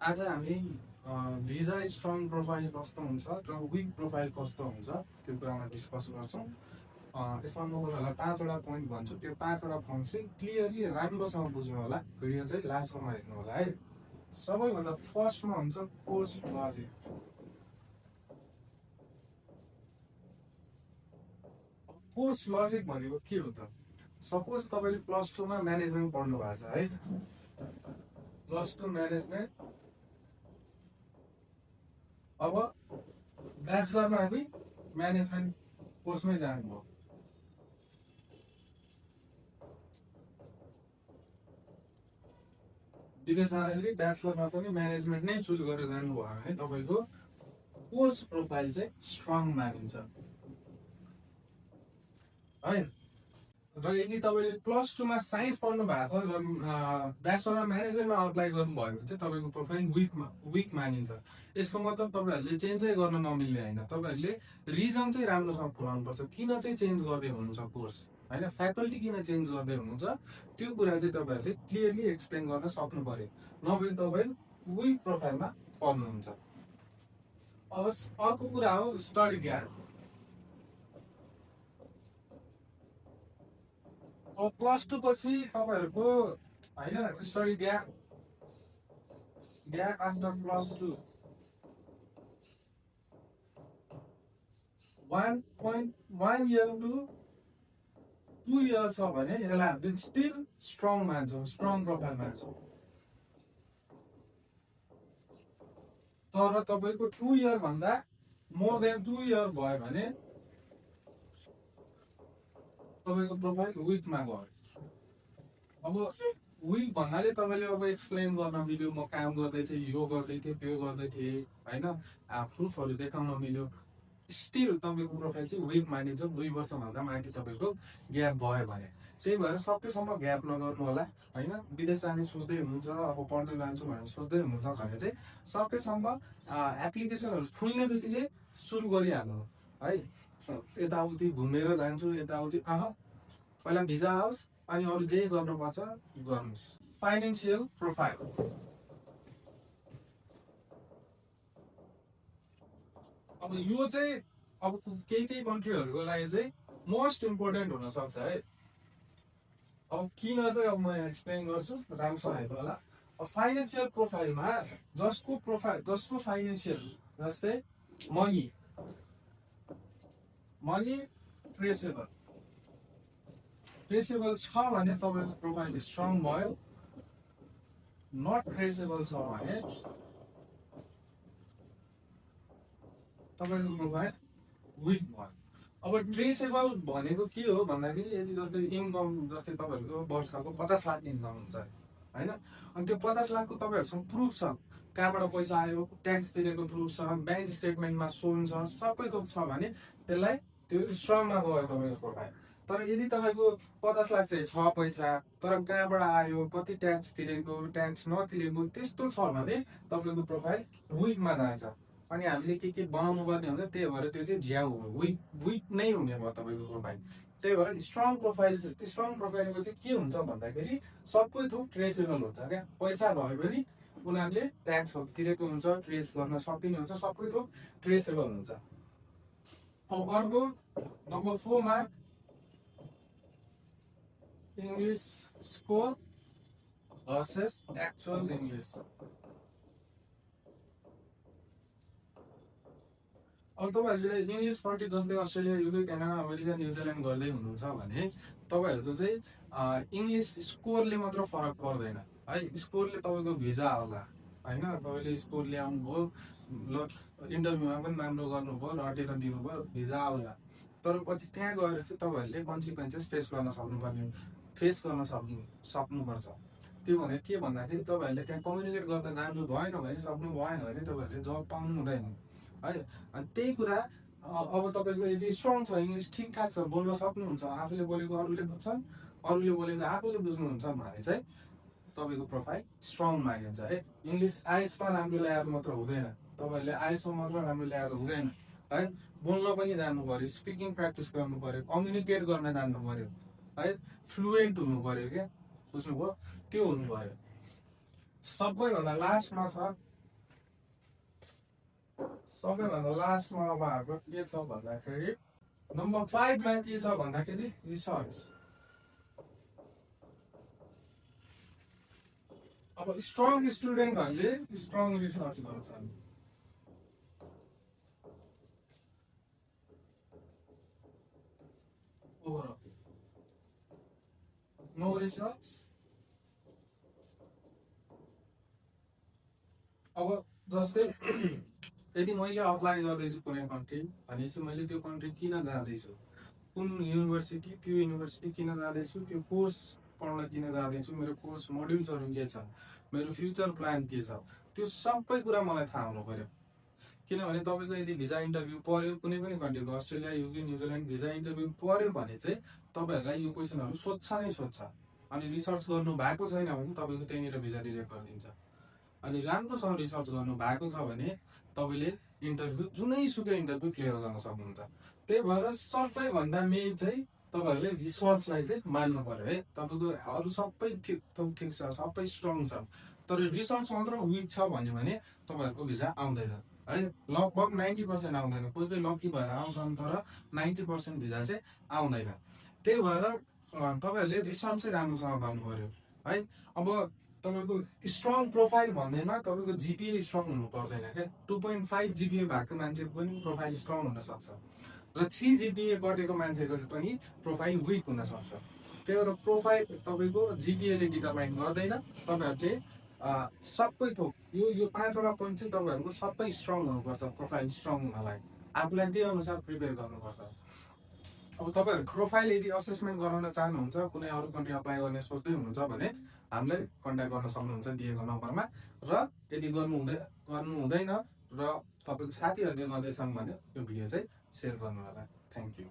आज हामी visa strong profile कस्तो हुन्छ र विक प्रोफाइल कस्तो हुन्छ त्यो कुरामा डिस्कस गर्छौँ। यसमा म तपाईँहरूलाई 5वटा पोइन्ट भन्छु। त्यो 5वटा पोइन्ट चाहिँ क्लियरली राम्रोसँग बुझ्नु होला। भिडियो चाहिँ लास्टसम्म हेर्नु होला है। सबैभन्दा फर्स्टमा हुन्छ कोर्स लजिक। कोर्स लजिक भनेको के हो त? सपोज तपाईँले +2मा म्यानेजमेन्ट पढ्नु भएको छ है। +2 म्यानेजमेन्ट, अब ब्याचलरमा हामी म्यानेजमेन्ट कोर्समै जानुभयो। विदेश जाँदाखेरि ब्याचलरमा पनि म्यानेजमेन्ट नै चुज गरेर जानुभयो भने तपाईँको कोर्स प्रोफाइल चाहिँ स्ट्रङ मानिन्छ है। र यदि तपाईँले +2मा साइन्स पढ्नु भएको छ र ब्याचलरमा म्यानेजमेन्टमा अप्लाई गर्नुभयो भने चाहिँ तपाईँको प्रोफाइल विक मानिन्छ। यसको मतलब तपाईँहरूले चेन्जै गर्न नमिल्ने होइन, तपाईँहरूले रिजन चाहिँ राम्रोसँग पुऱ्याउनु पर्छ। किन चाहिँ चेन्ज गर्दै हुनुहुन्छ कोर्स होइन, फ्याकल्टी किन चेन्ज गर्दै हुनुहुन्छ त्यो कुरा चाहिँ तपाईँहरूले क्लियरली एक्सप्लेन गर्न सक्नु पर्यो। नभए तपाईँ विक प्रोफाइलमा पर्नुहुन्छ। अब अर्को कुरा हो स्टडी ग्याप। अब +2 पछि तपाईँहरूको होइन study gap after +2 1.1 year to 2 year छ भने यसलाई हामीले स्टिल स्ट्रङ मान्छौँ, स्ट्रङ प्रोफाइल मान्छौँ। तर तपाईँको 2 इयर भन्दा मोर देन 2 इयर भयो भने तपाईँको प्रोफाइल विकमा गयो। अब विक भन्नाले तपाईँले अब एक्सप्लेन गर्न मिल्यो, म काम गर्दै थिएँ, यो गर्दै थिएँ, त्यो गर्दै थिएँ होइन, प्रुफहरू देखाउन मिल्यो, स्टिल तपाईँको प्रोफाइल चाहिँ विक मानिन्छ। 2 वर्षभन्दा माथि तपाईँको ग्याप भयो भने। त्यही भएर सकेसम्म ग्याप नगर्नु होला होइन। विदेश जाने सोच्दै हुनुहुन्छ, अब पढ्दै जान्छु भनेर सोच्दै हुनुहुन्छ भने चाहिँ सकेसम्म एप्लिकेसनहरू खुल्ने बित्तिकै सुरु गरिहाल्नु है। यताउति घुमेर जान्छु यताउति पहिला भिजा आओस् अनि अरू जे गर्नुपर्छ गर्नुहोस्। फाइनेन्सियल प्रोफाइल, अब यो चाहिँ अब केही कन्ट्रीहरूको लागि चाहिँ मोस्ट इम्पोर्टेन्ट हुनसक्छ है। अब किन चाहिँ अब म एक्सप्लेन गर्छु, राम्रोसँग हेर्नु होला। अब फाइनेन्सियल प्रोफाइलमा जसको फाइनेन्सियल जस्तै मनी ट्रेसेबल छ भने तपाईँको प्रोफाइल स्ट्रङ भयो। नट ट्रेसेबल छ भने तपाईँको प्रोफाइल विक भयो। अब ट्रेसेबल भनेको के हो भन्दाखेरि यदि जस्तै इन्कम, जस्तै तपाईँहरूको वर्षको 50 लाख इन्कम हुन्छ होइन, अनि त्यो 50 लाखको तपाईँहरूसँग प्रुफ छ, कहाँबाट पैसा आयो, ट्याक्स तिरेको प्रुफ छ, ब्याङ्क स्टेटमेन्टमा सो हुन्छ, सबै थोक छ भने त्यसलाई त्यो स्ट्रङमा गयो तपाईँको प्रोफाइल। तर यदि तपाईँको 50 लाख चाहिँ छ पैसा, तर कहाँबाट आयो, कति ट्याक्स तिरेको, ट्याक्स नतिरेको त्यस्तो छ भने तपाईँको प्रोफाइल विकमा जान्छ। अनि हामीले के बनाउनु पर्ने हुन्छ, त्यही भएर त्यो चाहिँ झ्याउ हो, विक नै हुने भयो तपाईँको प्रोफाइल। त्यही भएर स्ट्रङ प्रोफाइलको चाहिँ के हुन्छ भन्दाखेरि सबै थोक ट्रेसेबल हुन्छ क्या। पैसा भयो भने उनीहरूले ट्याक्सहरू तिरेको हुन्छ, ट्रेस गर्न सकिने हुन्छ, सबै थोक ट्रेसेबल हुन्छ। अब अर्को नम्बर 4मा English score versus actual English. अब तपाईँहरूले इङ्ग्लिसपट्टि जस्तै Australia, UK, Canada, America, New Zealand गर्दै हुनुहुन्छ भने तपाईँहरूको चाहिँ इङ्ग्लिस स्कोरले मात्र फरक पर्दैन है। स्कोरले तपाईँको भिजा होला होइन, तपाईँले स्कोर ल्याउनुभयो, ल इन्टरभ्यूमा पनि राम्रो गर्नुभयो, रटेर दिनुभयो, भिजा आउला। तर पछि त्यहाँ गएर चाहिँ तपाईँहरूले कन्सिक्वेन्सेस फेस गर्न सक्नुपर्छ। त्यो भनेको के भन्दाखेरि तपाईँहरूले त्यहाँ कम्युनिकेट गर्न जान्नु भएन भने, सक्नु भएन भने तपाईँहरूले जब पाउनु हुँदैन है। अनि त्यही कुरा अब तपाईँको यदि स्ट्रङ छ, इङ्ग्लिस ठिकठाक छ, बोल्न सक्नुहुन्छ, आफूले बोलेको अरूले बुझ्छन्, अरूले बोलेको आफूले बुझ्नुहुन्छ भने चाहिँ तपाईँको प्रोफाइल स्ट्रङ मानिन्छ है। इङ्ग्लिस आइएल्समा राम्रो ल्याएर मात्र हुँदैन, तपाईँहरूले आइएल्समा मात्र राम्रो ल्याएर हुँदैन है। बोल्न पनि जान्नु पर्यो, स्पिकिङ प्र्याक्टिस गर्नु पर्यो, कम्युनिकेट गर्न जान्नु पर्यो है, फ्लुएन्ट हुनु पर्यो क्या, बुझ्नुभयो, त्यो हुनु पर्यो। सबैभन्दा लास्टमा छ सबैभन्दा लास्टमा अब हाम्रो के छ भन्दाखेरि नम्बर 5 मा के छ भन्दाखेरि रिसर्च। अब स्ट्रङ स्टुडेन्टहरूले स्ट्रङ रिसर्च गर्छन्। Overall no research. अब जस्तै यदि मैले अप्लाई गर्दैछु कुनै कन्ट्री भनेपछि मैले त्यो कन्ट्री किन जाँदैछु, कुन युनिभर्सिटी, त्यो युनिभर्सिटी किन जाँदैछु, त्यो कोर्स पढ्न किन जाँदैछु, मेरो कोर्स मोड्युल्सहरू के छ, मेरो फ्युचर प्लान के छ, त्यो सबै कुरा मलाई थाहा हुनु पर्यो। किनभने तपाईँको यदि भिजा इन्टरभ्यू पर्यो कुनै पनि कन्ट्रीको, Australia, UK, New Zealand visa interview पर्यो भने चाहिँ तपाईँहरूलाई यो क्वेसनहरू सोध्छ नै सोध्छ। अनि रिसर्च गर्नु भएको छैन भने तपाईँको त्यहीँनिर भिजा रिजेक्ट गरिदिन्छ। अनि राम्रोसँग रिसर्च गर्नु भएको छ भने तपाईँले इन्टरभ्यू जुनैसुकै इन्टरभ्यू क्लियर गर्न सक्नुहुन्छ। त्यही भएर सबैभन्दा मेन चाहिँ तपाईँहरूले रिसर्चलाई चाहिँ मान्नु पर्यो है। तपाईँको अरू सबै ठिक छ, सबै स्ट्रङ छ, तर रिसर्च मात्र विक छ भन्यो भने तपाईँहरूको भिजा आउँदैन है। लगभग 90% आउँदैन, कोही कोही लकी भएर आउँछन् तर 90% भिजा चाहिँ आउँदैन। त्यही भएर तपाईँहरूले रिसर्च चाहिँ राम्रोसँग गर्नु पर्यो है। अब तपाईँको स्ट्रङ प्रोफाइल भन्दैमा तपाईँको जिपिए स्ट्रङ हुनु पर्दैन क्या। 2.5 जिपिए भएको मान्छेको पनि प्रोफाइल स्ट्रङ हुनसक्छ र 3 जिपिए बढेको मान्छेको पनि प्रोफाइल विक हुनसक्छ। त्यही भएर प्रोफाइल तपाईँको जिपिएले डिटरमाइन गर्दैन। तपाईँहरूले सबै थोक यो 5वटा पोइन्ट चाहिँ तपाईँहरूको सबै स्ट्रङ हुनुपर्छ प्रोफाइल स्ट्रङ हुनलाई। आफूलाई त्यही अनुसार प्रिपेयर गर्नुपर्छ। अब तपाईँहरू प्रोफाइल यदि असेसमेन्ट गराउन चाहनुहुन्छ, कुनै अरू कन्ट्री अप्लाई गर्ने सोच्दै हुनुहुन्छ भने हामीलाई कन्ट्याक्ट गर्न सक्नुहुन्छ दिएको नम्बरमा। र यदि गर्नु हुँदैन र तपाईँको साथीहरूले गर्दैछन् भने यो भिडियो चाहिँ सेयर गर्नु होला। Thank you.